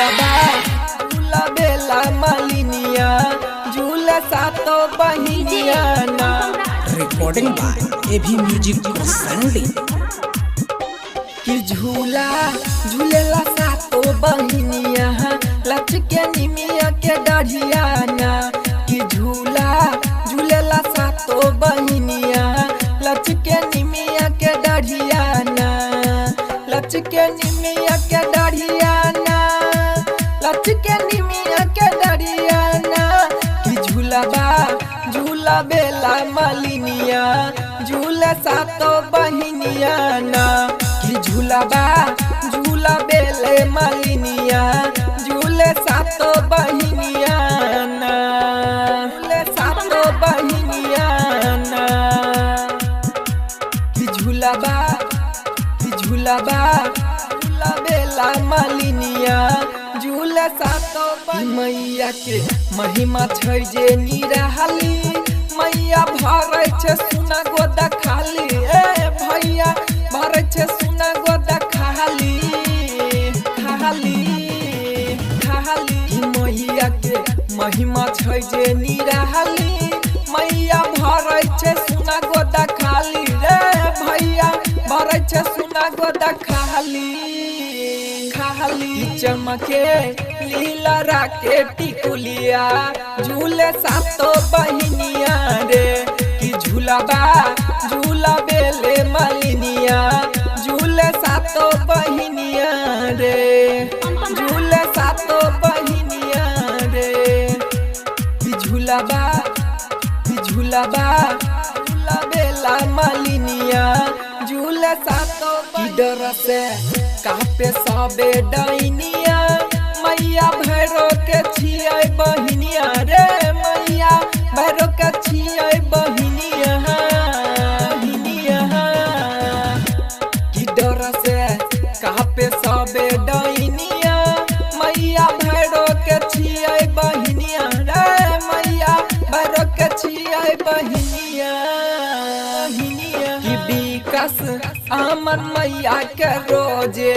झूलाबा झूला बेला मालिनिया झूला सातो बहिनिया ना। Recording by AB Music Sandy. कि झूला झूलेला सातो बहिनिया लचके निमिया के डढ़िया ना। कि झूला झूलेला सातो बहिनिया लचके निमिया के डढ़िया ना। लचके निमिया के डढ़िया ना। लचके निमिया के डढ़िया ना। कि झूलाबा झूला बेला मालिनिया झूला सातो बहिनिया ना। कि झूलाबा झूला बेले मालिनिया झूले सातो बहिनिया ना। झूले सातो बहिनिया ना। कि झूलाबा कि झूलाबा झूला बेला मालिनिया झूला सातो मैया के महिमा छै जे निराली। मैया भरै छै सुना गोदा खाली। ए भैया भरै छै सुना गोदा खाली खाली खाली। मैया के महिमा छै जे निराली। मैया भरै छै सुना गोदा खाली रे भैया भरै छै सुना गोदा खाली खाली। चमके लीला राके टिकुलिया झूले सातो बहिनिया रे। कि झूलाबा झूला बेले मालिनिया झूले सातो बहिनिया रे। झूले सातो बहिनिया रे। कि झूलाबा कि झूलाबा झूला बेला मालिनिया झूले सातो। कि डर से कापे सबे डाइनिया मैया भैरो के छियै बहिनिया रे। मैया भैरो के छियै बहिनिया बहिनिया। कि डर से कापे सबे डाइनिया मैया भैरो के छियै बहिनिया रे। मैया भैरो के छियै बहिनिया बहिनिया। कि विकास अमर मैया के रोजे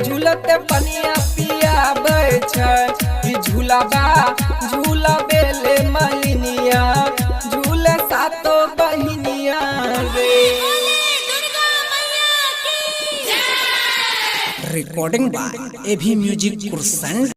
झूलत पनिया पियाबै छै। कि झूलाबा झूला बेले मालिनिया झूले सातो बहिनिया रे। Recording by AB Music Sandy.